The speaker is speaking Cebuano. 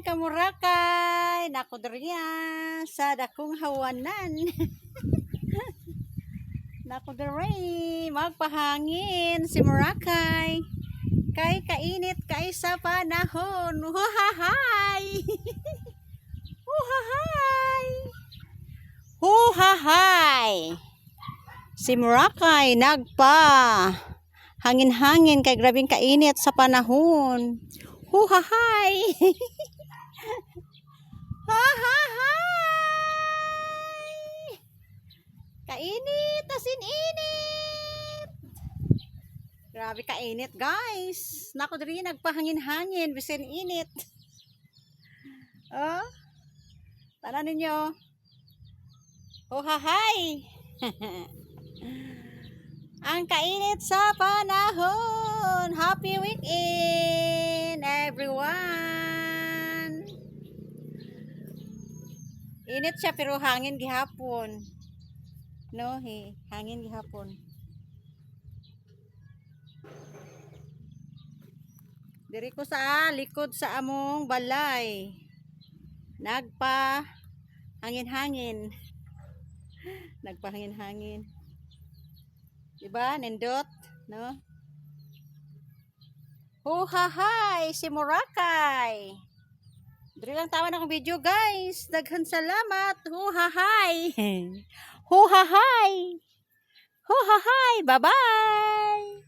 Hi, kamurakay! Nako diriya sa dakong hawanan. Nako diri, magpahangin si Murakay. Kay kainit kay sa panahon. Huhahay! Huhahay! Huhahay! Si Murakay nagpa hangin-hangin kay grabing kainit sa panahon. Huhahay! Ha ha hi! Kainit, asin init. Grabe kainit, guys. Nako diri nagpahangin-hangin bisin init. Oh. Tara ninyo. Huhahay! Ang kainit sa panahon. Happy weekend, everyone. Init siya pero hangin gihapon. No, he, hangin gihapon. Diri ko sa likod sa among balay. Nagpa hangin-hangin. Nagpahangin-hangin. Diba? Nindot, no? Huhahay, si Murakay. Diri lang tawan akong video, guys. Daghan salamat. Huhahay. Huhahay. Huhahay. Bye-bye.